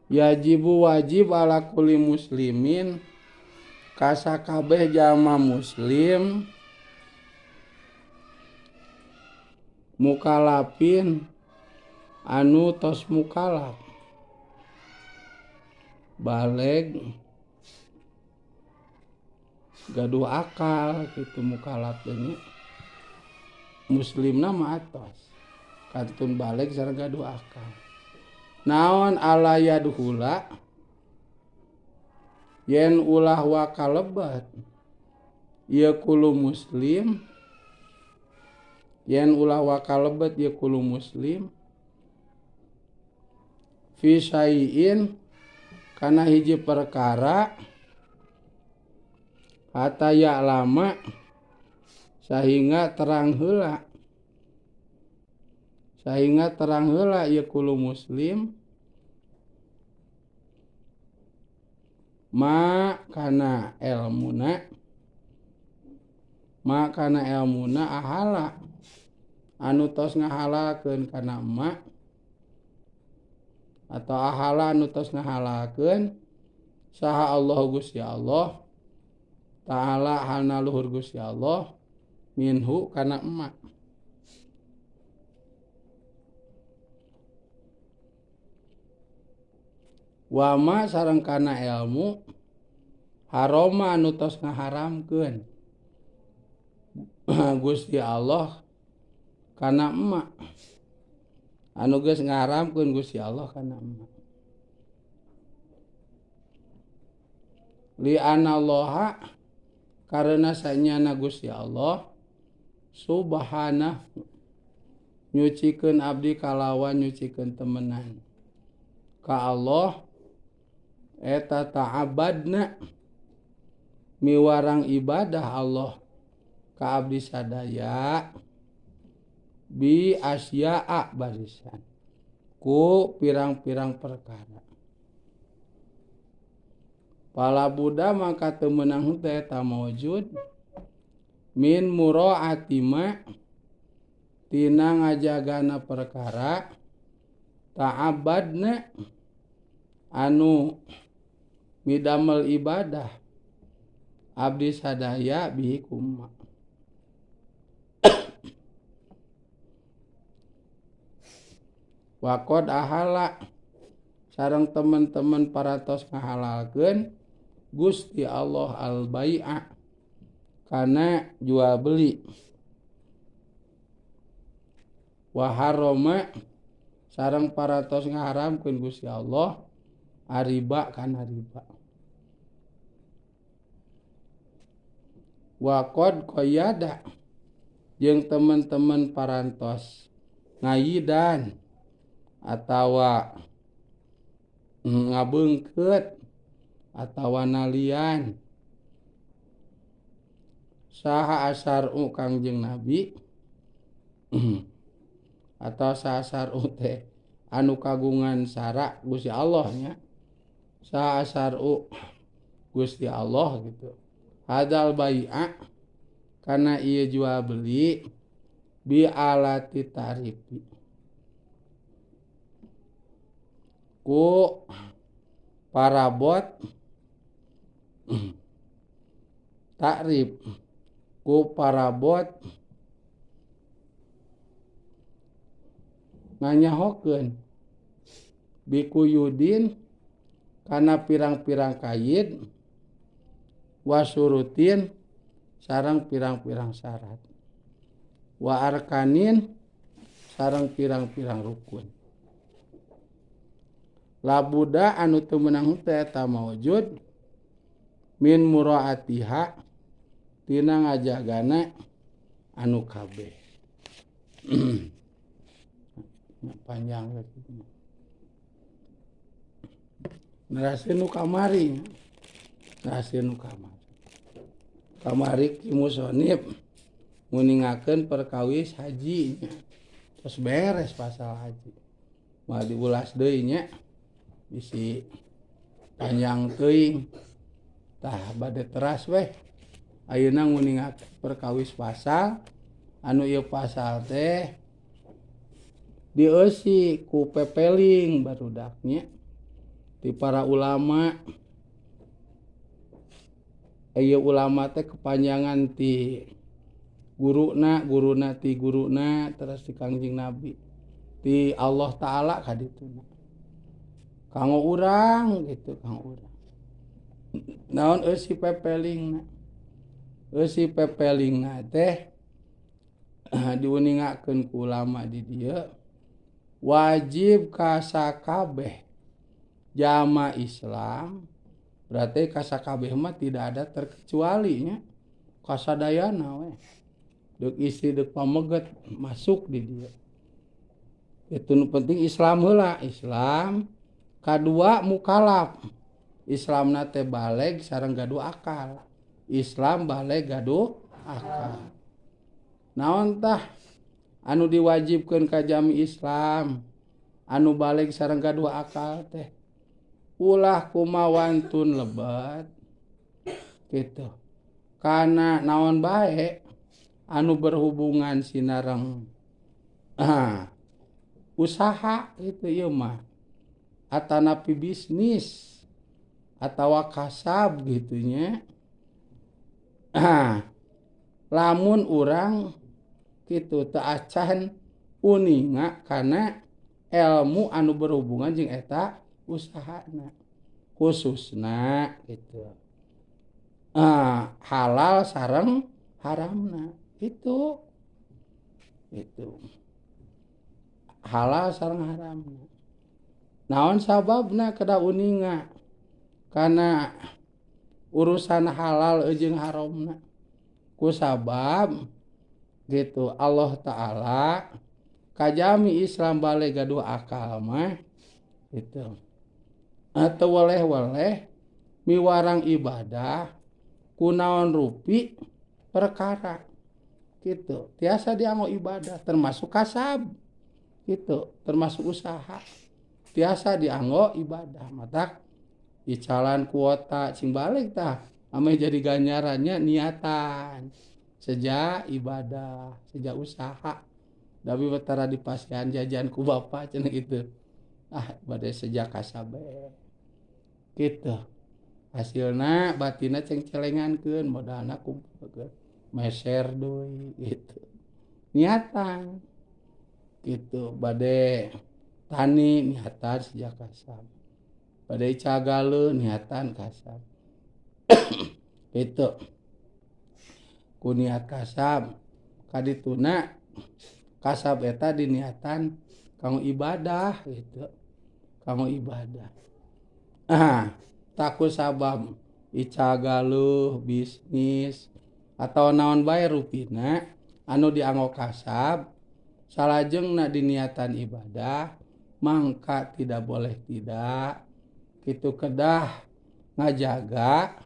Yajibu wajib ala kulli muslimin kasakabeh jalma muslim mukalafin anu tos mukalaf baleg gaduh akal kitu mukalaf teh nya muslimna mah atos kantun baleg sareng gaduh akal naon ala yadhula yen ulah wa kalebet ieu kulu muslim yen ulah wa kalebet ieu kulu muslim fi syai'in kana hiji perkara hatta ya'lama sahingga terang heula sahingga terang heula ieu kulu muslim ma kana elmuna ma kana elmuna ahala anu tos ngahalalkeun kana ma atau ahala anu tos ngahalalkeun saha Allah Gusti Allah ta'ala halna luhur Gusti Allah minhu kana emak. Wama sareng kana ilmu haroma anu tos ngaharamkeun Gusti Allah kana emak anu geus ngaharamkeun Gusti Allah kana emak li anallaha karena sanyana Gusti Allah subhanahu nyucikeun abdi kalawan nyucikeun temenan ka Allah eta ta'abadna miwarang ibadah Allah ka abdi sadaya bi asya'a barisan ku pirang-pirang perkara. Pala Buddha maka teu meunang teh eta maujud min mura'ati ma tina ngajagana perkara ta'abadna anu midamel ibadah abdi sadaya bihi kuma. Waqad ahala sareng teman-teman paratos ngahalalkeun Gusti Allah al-bai'a kana jual beli wa harrama sareng paratos ngaharamkeun Gusti Allah ariba kana riba. Wa qad qayyada jeung teman-teman parantos ngayidan atawa ngabeungkeut atawa nalian saha asar'u Kangjeng Nabi atau saha asar'u teh anu kagungan sara Gusti Allah nya saha asar'u Gusti Allah gitu hadal bai'a kana ieu jual beli bi alati tarifi ku parabot takrif ku parabot nganyahokeun bikuyudin kana pirang-pirang kayid wasurutin sareng pirang-pirang syarat wa arkanin sareng pirang-pirang rukun. Labuda anu teu meunang teh eta maujud min muraatiha tina ngajagana anu kabeh. Panjang neraskeun nu kamari, neraskeun nu kamari. Kamari ki musonib nguningakeun perkawis haji nya. Terus beres pasal haji. Moal diulas deui nya. Bisi panjang teuing. Tah bade teras weh. Ayeuna nguningakeun perkawis pasal anu ieu pasal teh dieusi ku pepeling barudak nya. Ti para ulama ieu ulama teh kepanjangan ti guruna, guruna ti guruna terus ti Kangjeng Nabi ti Allah Ta'ala ka dituna kanggo urang gitu kanggo urang naon eusi pepelingna eusi pepelingna teh diuningakeun ku ulama di dieu wajib kasakabeh jama Islam berarti kasakabeh mah tidak ada terkecualinya kasadayana we deuk istri deuk pameget masuk di dieu itu nu penting Islam heula Islam kadua mukalaf Islamna teh baleg sareng gaduh akal Islam baleg gaduh akal naon tah anu diwajibkeun ka jami Islam anu baleg sareng gaduh akal teh ulah kumawantun lebet gitu karena naon bae anu berhubungan sinareng usaha itu ieu mah atanapi bisnis atawa kasab gitunya lamun urang kitu teu acan uninga kana ilmu anu berhubungan jeung eta usahana khususna gitu halal sareng haramna itu itu halal sareng haramna naon sababna kedah uninga karena urusan halal jeung haramna ku sabab gitu Allah Ta'ala kajami Islam balik gaduh akal mah gitu atau weleh-weleh miwarang ibadah kunaon rupi perkara gitu tiasa dianggo ibadah termasuk kasab gitu termasuk usaha tiasa dianggo ibadah matak icalan kuota cing balik tah ame jadi ganjarannya niatan sejak ibadah sejak usaha tapi betara di pasian jajan ku bapak cenah gitu bade sejak kasab gitu hasilna batina cengcelengankeun modalna kumpulkeun meser deui gitu niatan gitu bade tani niatan sejak kasab bade cagale niatan kasab itu ku niat kasab kadituna kasab eta diniatan kanggo ibadah gitu kanggo ibadah taku sabab icagaluh bisnis atau naon bae rupina anu dianggo kasab salajengna diniatan ibadah mangka tidak boleh tidak kitu kedah ngajaga